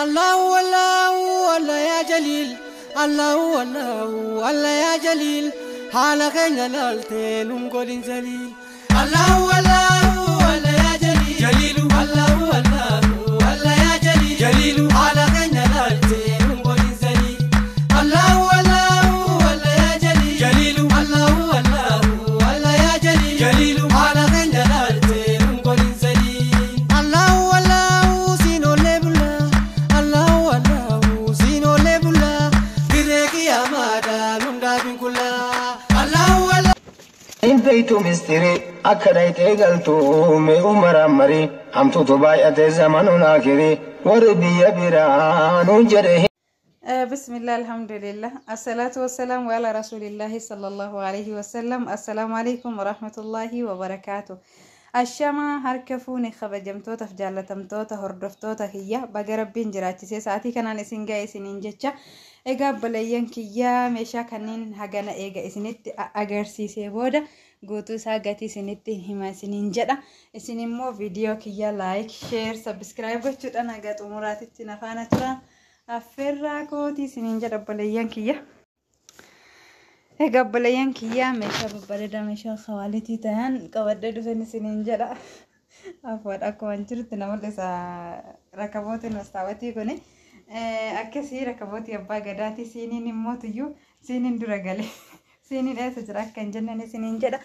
Allahu Allahu Allah ya Jalil, Allahu Allahu Allah ya Jalil, haala keenya laaltee nun godhin zaliil. Allahu Allahu Allah ya Jalil, Jalilu Allahu Allahu Allah ya Jalil, Jalilu haala keenya laaltee nun godhin zaliil. Allahu Allahu Allah ya Jalil, Jalilu Allahu Allahu Allah ya Jalil, Jalilu haala keenya laaltee nun godhin zaliil. Allahu Allahu siinoolee bulaa, Allahu Allahu siinoolee bulaa, dirree qiyyaamaadhaa nun dhaabin kullaa. Allahu Allahu. Hin mistirii akka dhayxee galtuu mee umaraan marii hamtuutu baay'ate zamanuun akirii warri biyya biraa nuun jedhe. بسم الله، الحمد لله، الصلاة والسلام على رسول الله صلى الله عليه وسلم. السلام عليكم ورحمة الله وبركاته. Ashamaa, harka fuune, kabajamtootaaf jaallatamtoota hordoftoota kiyya, baga Rabbiin jiraachisee sa'aatii kanaan isin ga'e isiniin jecha. Egaa obboleeyyan kiyya, meeshaa kanneen hagana eega isinitti agarsiisee booda guutuu isaa gatii isinitti hima isiniin jedha. Isin immoo viidiyoo kiyya like, share, subscribe gochuudhaan haga xumuraatitti na faana turan affeerraa kootii isiniin jedha, obboleeyyan kiyya. Egaa obboleeyyan kiyyaa, meeshaa babbareedaa, meeshaa quality ta'an qabadhee dhufeen isiniin jedha. Afuwadha, akkuma jirutti na mul'isa rakabootiin mastaawatii kuni. Akkasii rakabootii abbaa gadaati. Siiniin immoo tuyyuu siiniin dura gale. Siiniin eessa jira akka hin jenneen isiniin jedha.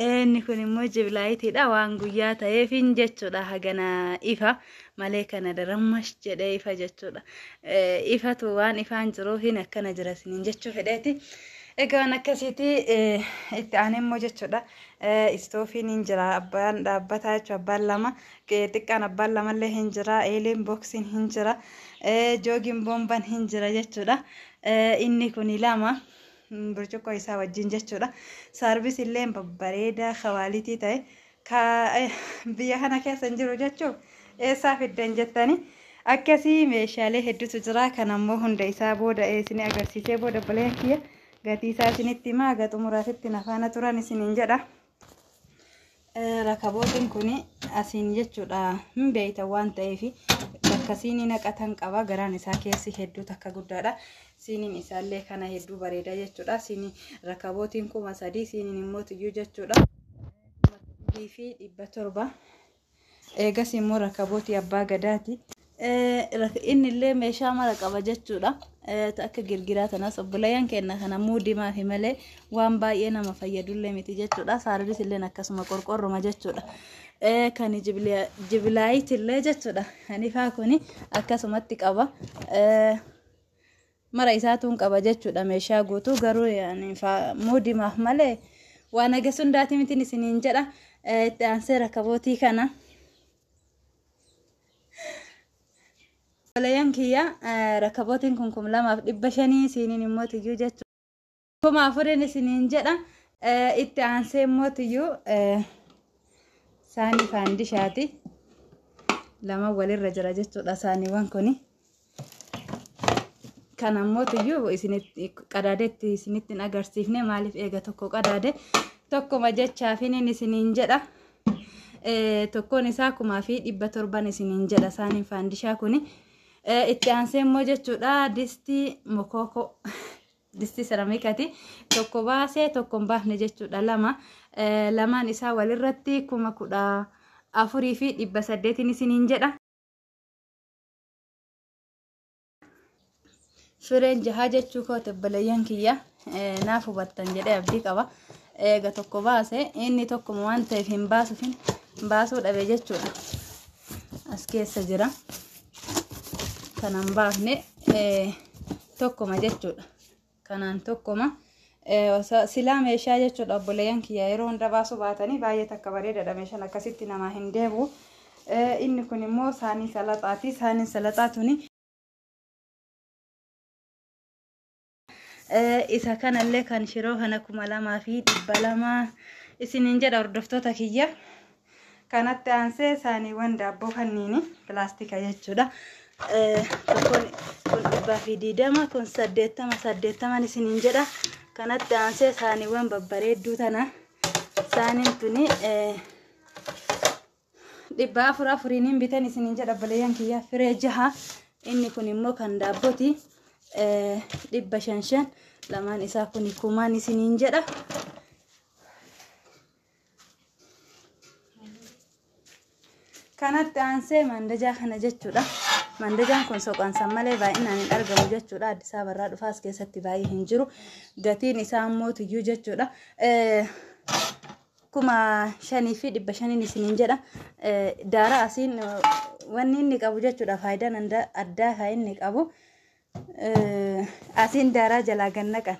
Inni kun immoo jibilaayitiidha, waan guyyaa ta'eefin jechuudha, hagana ifa malee kana darammash jedhee ifa jechuudha. Ifatu waan ifaan jiruufin akkana jira isiniin jechuu fedheeti. Egaa waan akkasiiti. Itti aanee immoo jechuudha. Istoofiin hin jira, abbaan dhaabbataa jechuudha, abbaan lama xiqqaan abbaan lamallee hin jira, eeleen booksiin hin jira, joogiin boomban hin jira jechuudha. Inni kun lama burcuqqoo isaa wajjin jechuudha. Saarbis illee babbareedaa quality ta'e biyya kana keessa hin jiru jechuun eessaa fiddan jettani. Akkasii meeshaalee hedduutu jira. Kan ammoo hunda isaa booda isin agarsiisee booda, obboleeyyan kiyya, gatii isaa isinitti himaa, haga xumuraatitti na faana turan isiniin jedha. Rakabootiin kun asiin jechuudha, hin beeytan waan ta'eef, bakka siinii naqatan qaba. Garaan isaa keessi hedduu takka guddaadha. Siiniin isaallee kana hedduu bareeda jechuudha. Siinii rakabootiin 3000, siiniin immoo tuyyuu jechuudha 3700. Eegas immoo rakabootii abbaa gadaati. Inni illee meeshaa mara qaba jechuudha. Akka girgiraa tanas obboleeyyan keenya kana muudimaa fi malee waan baay'ee nama fayyadullee miti jechuudha. Saarbis illee akkasuma qorqorroma jechuudha. Kan jibilaayit illee jechuudha. Hanifaa kuni akkasumatti qaba. Mara isaatuun qaba jechuudha, meeshaa guutuu, garuu muudimaaf malee waan hagas hundaati mitiin isiniin jedha. Itti aansee rakabootii kana. Obboleeyyan kiyya, rakabootiin kun 2500, siiniin immoo tiyyuu jechuudha. 4000 isiniin jedha. Itti aansee immoo tiyyuu saanii faandishaati. Lama walirra jira jechuudha saaniiwwan kuni. Kan ammoo tiyyuu isinitti qadaadetti isinitti hin agarsiifne, maaliif eega tokko qadaade tokkuma jechaafiniin isiniin jedha. Tokkoon isaa 1700 isiniin jedha saaniin faandishaa kuni. Itti aansee immoo jechuudha distii mokookoo, distii seramikati, tokko baasee tokko hin baafne jechuudha, lama lamaan isaa walirratti 14,800 isiniin jedha. Fireen jahaa jechuu kooti, obboleeyyan kiyya, naaf hubattan jedhee abdii qaba. Eega tokko baase inni tokkuma waan ta'eef hin baasuufin baasuu dhabe jechuudha. As keessa jira. Kanan baafne tokkuma jechuudha. Kanaan tokkuma. Silaa meeshaa jechuudha, obboleeyyan kiyya, yeroo hunda baasuu baatanii baay'ee takka bareedaadha, meeshaan akkasitti namaa hin deebi'u. Inni kun immoo saanii salaxaati. Saaniin salaxaa tuni isa kanallee kan shiroo kana 2200 isiniin jedha, hordoftoota kiyya. Kanatti aansee saaniiwwan daabboo kanniini pilaastika jechuudha. Tokkoon kun 120, kun 80 80 isiniin jedha. Kanatti aansee saaniiwwan babbareedduu tana, saaniin tuni 400 afuriin bitan isiniin jedha, obboleeyyan kiyya, firee jaha. Inni kun immoo kan daabbooti. 500 lamaan isaa kun kumaan isiniin jedha. Kanatti aansee mandajaa kana jechuudha. Mandajaan kun soqansan malee baay'inaan hin argamu jechuudha. Addis Ababarraa dhufaas keessatti baay'ee hin jiru. Gatiin isaa immoo tuyyuu jechuudha. 5,500 isiniin jedha. Daara asiin wanni inni qabu jechuudha. Faayidaan addaa kan inni qabu. Asiin daaraa jalaa gannaqan.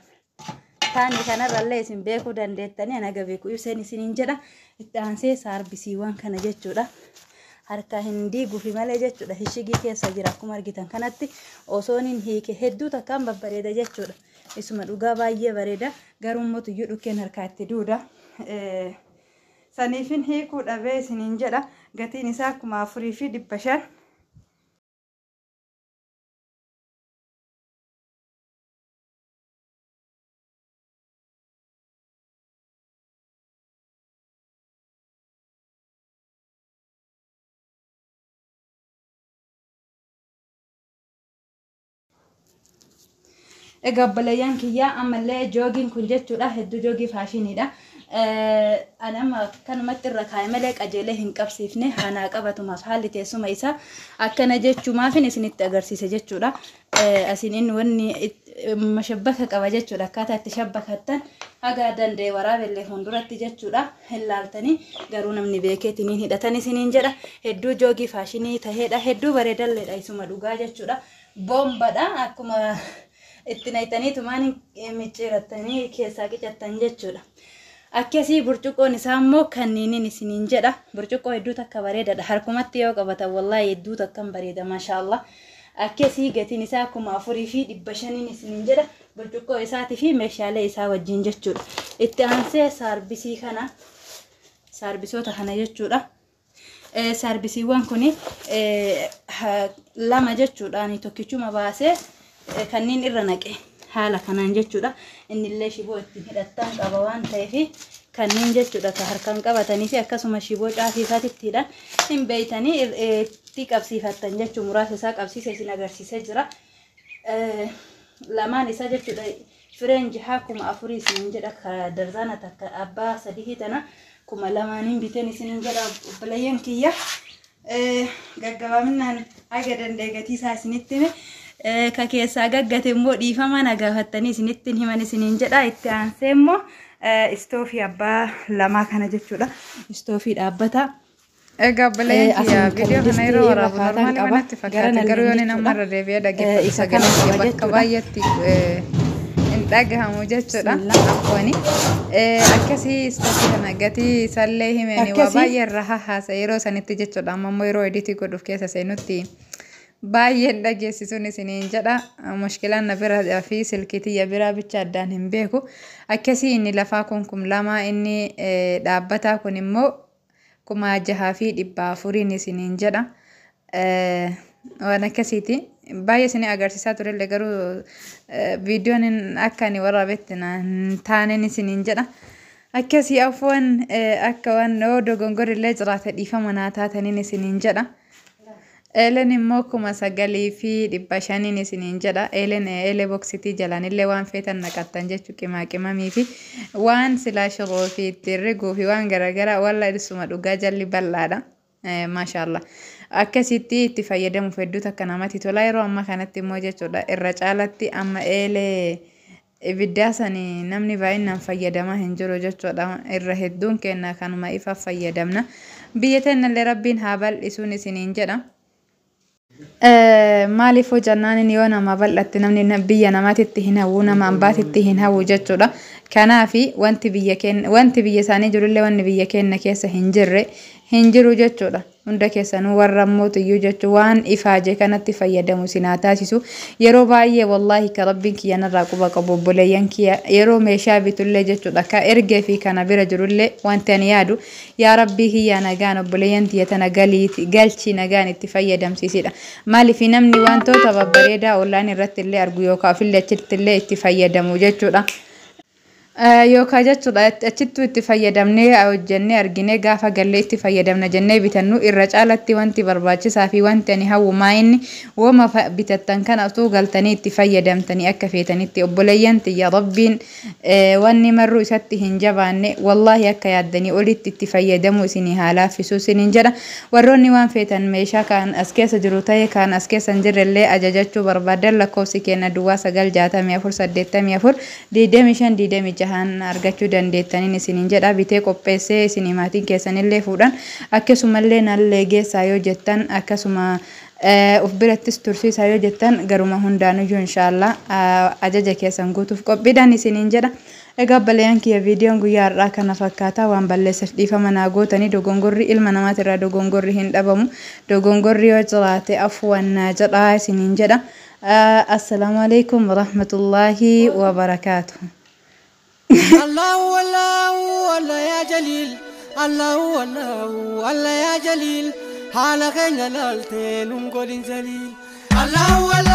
Taani kanarrallee isin beekuu dandeettanii anaga beeku ibseen isiniin jedha. Itti aansee saarbisiiwwan kana jechuudha. Harka hin diiguufi malee jechuudha. Hishigii keessa jira akkuma argitan kanatti osoon hin hiike hedduu takkaan babbareeda jechuudha. Isuma dhugaa baay'ee bareeda. Garuu immoo tuyyuu dhukkeen harkaa itti duuda. Saniifin hiikuu dhabee isiniin jedha. Gatiin isaa 4,500. Egaa obboleeyyan kiyyaa ammallee joogiin kun jechuudha hedduu joogii faashiniidha. Ani amma kanumatti irra kaa'e malee qajeelee hin qabsiifne hanaa qabatumaaf haalli teessuma isaa akkana jechuumaafin isinitti agarsiise jechuudha. Asiin inni wanni mashabbaka qaba jechuudha akkaataa itti shabbakattan haga danda'e waraabellee fuulduratti jechuudha hin laaltanii garuu namni beekeetiniin hidhatan isiniin jedha. Hedduu joogii faashinii taheedha hedduu bareedalleedha isuma dhugaa jechuudha. Bombadha akkuma itti naqxanii tumaan micciirattanii keessaa qicattan jechuudha. Akkasii burcuqqoon isaa immoo kanniiniin isiniin jedha. Burcuqqoo hedduu takka bareedaadha. Harkumatti yoo qabatan wallaahi hedduu takkan bareeda maashaallah. Akkasii gatiin isaa 4,500 isiniin jedha. Burcuqqoo isaatii fi meeshaalee isaa wajjin jechuudha. Itti aansee saarbisii kana saarbisoota kana jechuudha. Saarbisiiwwan kun lama jechuudha. Tokkichuma baasee kanneen irra naqe haala kanaan jechuudha. Innillee shiboo ittiin hidhattan qaba waan ta'eef kanneen jechuudha ka harkaan qabatanii fi akkasuma shiboo caafii isaatitti hidhan hin beeytanii itti qabsiifattan jechuun muraasa isaa qabsiise isin agarsiisee jira. Lamaan isaa jechuudha fireen jahaa 4,000 isiniin jedha ka darzaana takka abbaa sadii tana 2,000 biteen isiniin jedha obboleeyyan kiyya. Gaggabaaminaan haga danda'e gatii isaa isinitti hime. Ka keessaa gaggate immoo dhiifama na gaafattanii isinitti himan isiniin jedha. Itti aansee immoo istoofii abbaa lamaa kana jechuudha. Istoofii dhaabbata. Egaa obboleeyyan kiyya viidiyoo kana yeroo waraabu normaali manatti fakkaata garuu yoo nama irra deebi'ee dhaggeeffatu sagalee kiyya bakka baay'eetti hin dhagahamu jechuudha. Afwani akkasii istoofii kana gatii isaallee himeen waa baay'ee irra hahaasa yeroo sanitti jechuudha. Amma immoo yeroo editii godhuuf keessa seenutti baay'een dhageessisuun isiniin jedha. Mushkilaan na bira fi silkii tiyya biraa bicha addaan hin beeku. Akkasii inni lafaa kun 2,000 inni dhaabbataa kun immoo 6,400 isiniin jedha. Waan akkasiiti. Baay'ee isinii agarsiisaa turellee garuu viidiyoon akka ani waraabetti hin taaneen isiniin jedha. Akkasii afwan akka waan yoo dogongorillee jiraate dhiifama naa taataniin isiniin jedha. Eeleen immoo 9,500 isiniin jedha. Eeleen eelee boksitii jalaan illee waan feetan naqattan jechuu qimaa qimamii fi waan silaa shiroo fi ittiin riguu fi waan garaagaraa walla isuma dhugaa jalli bal'aadha. Maashaallah. Akkasitti itti fayyadamuuf hedduu takka namatti tola yeroo ammaa kanatti immoo jechuudha irra caalatti amma eelee ibiddaa sanii namni baay'inaan fayyadamaa hin jiru jechuudha. Irra hedduun keenya kanuma ifaaf fayyadamna. Biyya teenyallee rabbiin haa bal'isuun isiniin jedha. Maaliif hojjannaan yoo nama bal'atte namni biyya namaatitti hin hawwu nama ambaatitti hin hawwu jechuudha. Kanaafi wanti biyya keenya wanti biyya isaanii jirullee wanni biyya keenya keessa hin jirre hin jiru jechuudha. Hunda keessanuu warra mootiyyuu jechuun waan ifaaje kanatti fayyadamu sinaa taasisu. Yeroo baay'ee wallaahi ka rabbiin kiyya narraa quba qabu obboleeyyan kiyya yeroo meeshaa bitullee jechuudha. Ka ergee fi kana bira jirullee wanti ani yaadu yaa rabbii kiyya nagaan obboleeyyan tiyya tana galchii nagaan itti fayyadamsiisidha. Maaliif namni wantoota babbareedaa ollaan irratti illee argu yookaan ofillee achitti illee itti fayyadamu jechuudha. Yookaan jechuudha achittuu itti fayyadamnee hojjennee arginee gaafa gallee itti fayyadamna jennee bitannu irra caalatti wanti barbaachisaa fi wanti ani hawwu maayinni wooma bitattan kana utuu galtanii itti fayyadamtanii akka feetanitti. Obboleeyyan tiyya, Rabbiin wanni marruu isatti hin jabaanne, wallaahi akka yaaddanii olitti itti fayyadamuu isinii haa laaffisuu isiniin jedha. Warroonni waan feetan meeshaa kan as keessa jiru ta'e kan as keessa hin jirrellee ajajachuu barbaadan, lakkoofsi keenya duwwaa 9 64 84 25 26 argachuu dandeettaniin isiniin jedha. Bitee qopheessee isinii maatiin keessanillee fuudhan, akkasumallee nallee geessaa yoo jettan, akkasuma of birattis tursiisaa yoo jettan, garuma hundaanuyyuu inshaallah ajaja keessan guutuuf qophiidhaan isiniin jedha. Egaa obboleeyyan kiyya, viidiyoon guyyaa har'aa kana fakkaata. Waan balleesseef dhiifama naa gootanii. Dogongorri ilma namaatirraa dogongorri hin dhabamu. Dogongorri yoo jiraate afwannaa jedhaa isiniin jedha. Assalaamu alaikum warahmatullaahi wabarakaatu. Allahu Allahu Allah ya Jalil, Allahu Allahu Allah ya Jalil, haala keenya laaltee nun godhin zaliil. Allahu.